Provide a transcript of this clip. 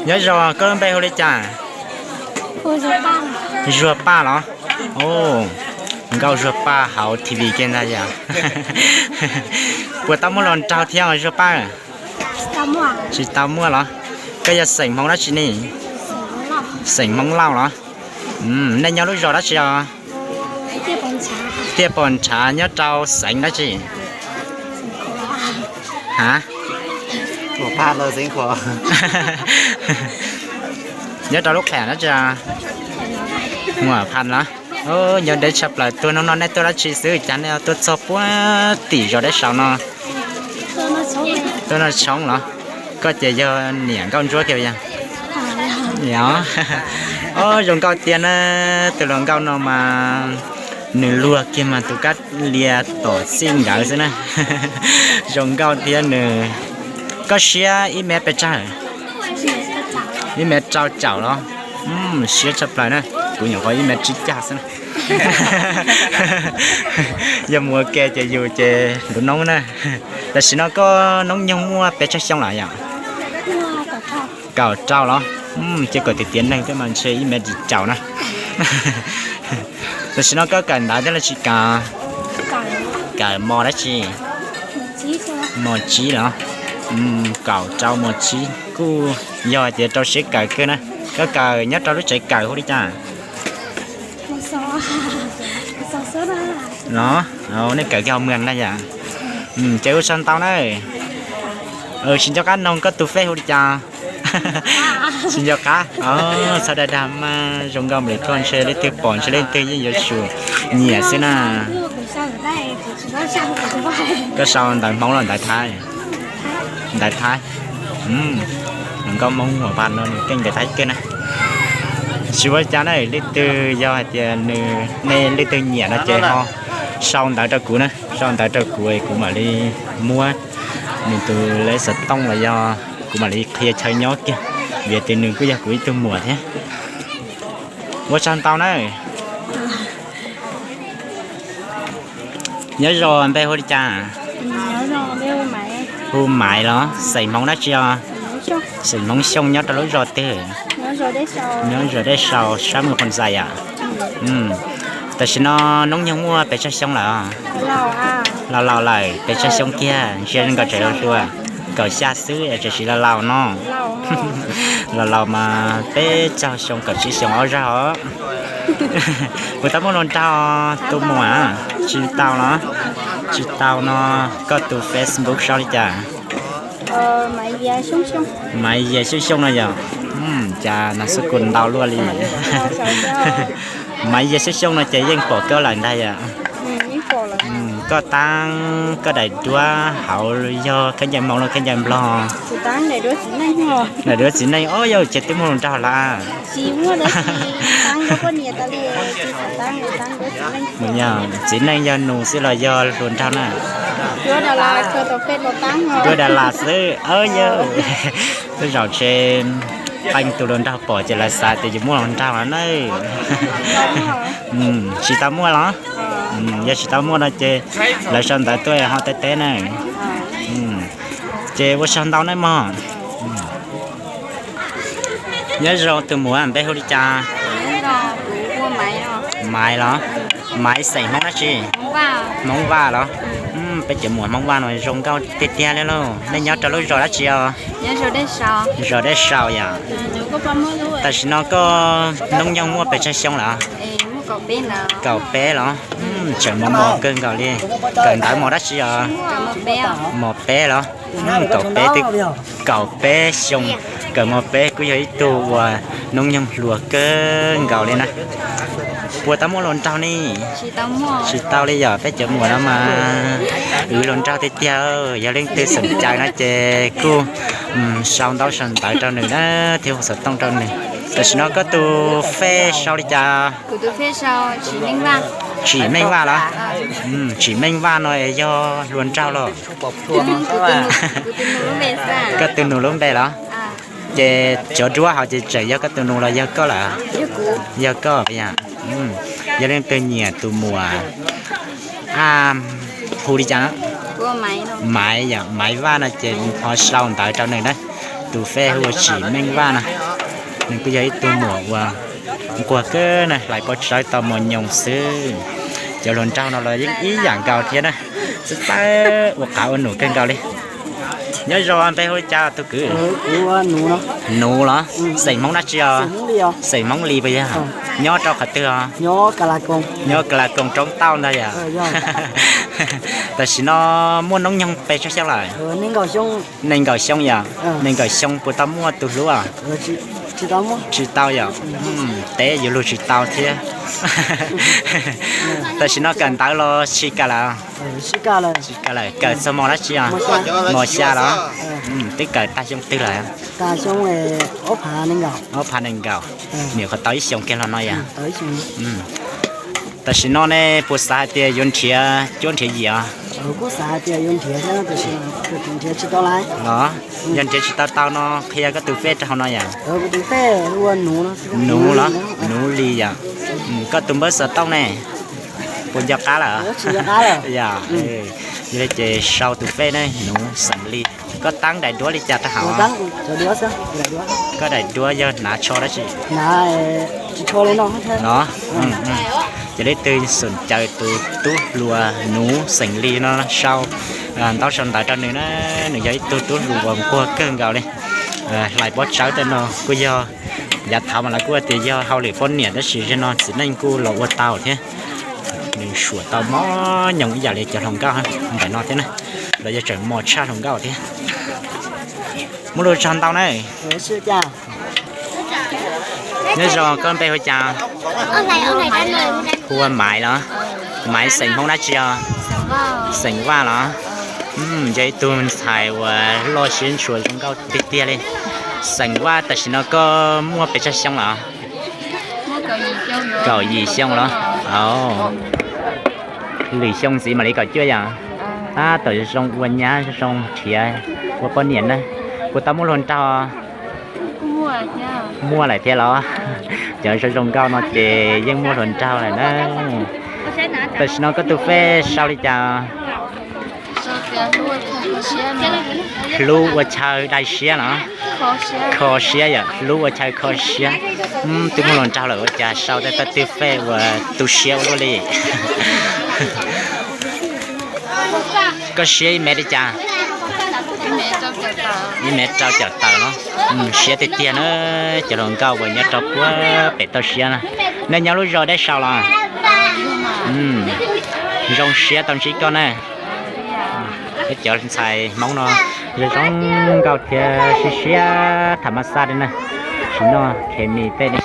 Nyob zoo, koj lub npe hu li cas? Zuag Paj los? Nkauj Zuag Paj hauv T V kiag ntag yom. Puas tau muaj hluas nraug thiab os Zuag Paj? Tsis tau muaj los? Koj yog xeem Hmoob dab tsi ne? Xeem Hmoob Lauj los? Nej nyob lub zos dab tsi os? Tiaj Pos Ntshav nyob rau xeev dab tsi? Ha? Nyob rau lub qham dab tsi? Muas Phas los? Nyob deb tshaj plaws, tuaj hnub no nej tuaj dab tsi xwb cas nej tuaj txog puag tim zos Deb Saus no? Tuaj noj tshoob los? Koj ces yog niam nkauj ntsuab kiag yog? Os, zoo nkauj tiag na, tus hluas nkauj no mas nws luag kiag mas tus kab lia tom txij nkawd xwb na. Zoo nkauj thiab nws. Koj siab ib mev pes tsawg? Ib mev rau caum los? Siab tshaj plaws na, kuv nyuam qhuav ib mev tsib caug xwb na. Yog mus ua ke ces yus ces luv noob na. Tam sim no koj noob nyoog muaj pes tsawg xyoo lawm yom? Kaum rau los? Ces kom tiav tiav neeg thiab mas ntshe ib mev tsis caum na. Tam sim no koj kawm ntawv thiab los tsis kawm? Kawm mos dab tsi? Mos tsib los? Kaum rau mos tsib kuj yog tias rau siab kawm kawg na. Koj kawm nyob rau lub tsev kawm hu li cas? Los, nej kawm kiag hauv mwam na yom. Ces ua tsaug ntau na. Tsis nco qab noog koj tus fej hu li cas? Tsis nco qab. Txhob dag dag mas zoo nkauj npaum li koj ntshe leej twg pom ntshe leej twg yeej yuav tsum nyiam xwb na. Koj sau ntawv Hmoob los ntawv Thaib? Ntawv Thaib. Zoo nkauj Hmoob Muas Phas no nws keej ntawv Thaib kiag na. Tsis ua cas na, leej twg yog hais tias nws, nej leej twg nyiam no ces ho sau ntawv rau kuv na, sau ntawv rau kuv kuv mam li muab nws tus lej xov tooj los yog kuv mam li qhia chaw nyob kiag, vim tias nws kuj yog kuv ib tug muam thiab. Ua tsaug ntau na. Nyob zoo, npe hu li cas? Hu Maiv los? Xeem Hmoob dab tsi os? Xeem Hmoob Xyooj. Nyob rau lub zos twg? Nyob zos Dej Sau sab Mws Qhoo Xais yom. Tam sim no noob nyoog muaj pes tsawg xyoo lawm? Laus laus lawm, pes tsawg xyoo kiag? Ntsia zoo nkauj tseem hluas hluas, kaum xya xwb es tseem siv laus laus no. Laus laus mas peb caug xyoo kaum tsib xyoo ob zaug os. Puas tau muaj hluas nraug tus muam? Tsis tau los? Tsis tau no, koj tus Facebook sau li cas? Maiv Yias Xyooj Xyooj no yom. Cas nas xub kus ntau luaj li. Maiv Yias Xyooj Xyooj no ces yeej pom koj lawm ntag yom. Koj taab koj daim duab hauv yog khaub ncaws Hmoob los khaub ncaws Nplog? Daim duab txiv neej os, yog ces twb muaj hluas nraug lawm. Txiv neej yog nus xwb los yog hluas nraug na? Duab das las xwb. Yog, twb zaum ntshe qee tus hluas nraug pom ces lawv xav tias yuav muaj hluas nraug lawm na. Tsis tau muaj los? Yog tsis tau muaj no ces lawv sau ntawv tuaj ho teb teb na. Ces ua tsaug ntau nawb mog. Nyob zoo tus muam, npe hu li cas? Maiv los? Maiv xeem Hmoob dab tsi? Hmoob Vaj los? Peb cov muam Hmoob Vaj no zoo nkauj tiag tiag li lauj. Nej nyob rau lub zos dab tsi os? Zos Dej Sau yom. Tam sim no koj noob nyoog muaj pes tsawg xyoo lawm? Kaum peb los? Tseem mos mos kawg nkaus li. Kawm ntawv mos dab tsi os? Mos peb los? Kaum peb twb, kaum peb xyoo, kawm mos peb kuj yog ib tug uas noob nyoog hluas kawg nkaus li na. Puas tau muaj hluas nraug ne? Tsis tau li yom, peb cov muam no mas wb hluas nraug tiag tiag. Yog leej twg xom cai no ces kuj sau ntaub sau ntawv rau nws na, thiab hu xov tooj rau nws. Tam sim no koj tus fej sau li cas? Tsim Meej Vaj los? Tsim Meej Vaj no yog hluas nraug los? Koj tus nus lub npe los? Ces cov duab hauv ces tseem yog koj tus nus los yog koj lawm? Yog koj. Yog leej twg nyiam tus muam, a, hu li cas? Maiv yom, Maiv Vaj no ces ho sau ntawv rau nws na. Tus fej hu ua Tsim Meej Vaj no, nws kuj yog ib tug muam uas nquag kawg na, hlais pob tsawb tau mos nyoos xwb. Cov hluas nraug no los yeej ib yam nkaus thiab na, txawj txawj ua qav ua num kawg nkaus li. Nyob zoo, npe hu li cas tus kwv? Nuv los? Xeem Hmoob dab tsi os? Xeem Hmoob Lis puas yog? Nyob rau qhov twg os? Nyob Kala Koos roob tauj ntag yom? Tam sim no muaj noob nyoog pes tsawg xyoo lawm? Nees nkaum xyoo yom? Nees nkaum xyoo puas tau muaj tus hlub? Tsis tau yom? Teb yuav luag tsis tau thiab. Tam sim no kawm ntawv los tsis kawm lawm? Tsis kawm lawm. Kawm txog mos dab tsi os? Mos xya los? Twb kawm tag xyoo twg lawm? Ob phav nees nkaum. Nyuam qhuav tau ib xyoos kiag los no yom? Tam sim no nej puas xav hais tias yuav nrhiav cuab nrhiav yim os? Los yog nrhiav tsis tau tau no qhia koj tus fej rau hauv no yom? Nuv los? Nuv Lis yom? Koj tus npawb xov tooj ne? Puas nco qab lawm? Yog, yog li ces sau tus fej ne, Nuv xeem Lis. Koj tab daim duab li cas rau hauv? Koj daim duab yog hnav tsho dab tsi? Los, ces leej twg xom caw tus tub hluas Nuv xeem Lis no sau ntaub sau ntawv rau nws na. Nws yog ib tug tub hluas uas nquag kawg nkaus li. Hlais pob tsawb tej no kuj yog, yav thaud mas lawv kuj tias yog hauj lwm poj niam tab sis zaum no txiv neej kuj los ua tau thiab. Nws suam tau mos nyoos ib yam li cov hluas nkauj ntawm no thiab na, los yog tseem mos tshaj hluas nkauj thiab. Muaj lus tsaug ntau na. Nyob zoo, koj npe hu cas? Hu ua Maiv los? Maiv xeem Hmoob dab tsi os? Xeem Vaj los? Yog ib tug ntxhais uas loj siab ntshua zoo nkauj tiag tiag li. Xeem Vaj, tam sim no koj muaj pes tsawg xyoo los? Kaum yim xyoo los? Lwm xyoo ntxiv mam li kaum cuaj yom? Tab tom zoo ua nyab zoo nrhiav ua poj niam na. Puas tau muaj hluas nraug? Muaj lawm thiab los? Cov zoo zoo nkauj no ces yeej muaj hluas nraug lawm na. Tam sim no koj tus fej sau li cas? Hlub ua chaw dai siab los? Kho siab yom, hlub ua chaw kho siab. Twb muaj hluas nraug lawm ua cas sau tej tus fej uas tu siab ua luaj li. Koj siab ib mev li cas? Ib mev rau caum tawm los? Siab tiag tiag na, cov hluas nkauj uas nyob rau puag pem toj siab na. Nej nyob lub zos dab tsi los? Zoo siab tau ntsib koj na. Peb cov ntxhais Hmoob no zoo zoo nkauj thiab siab siab tham mas xaj li na, tsis noj khes mis tej li.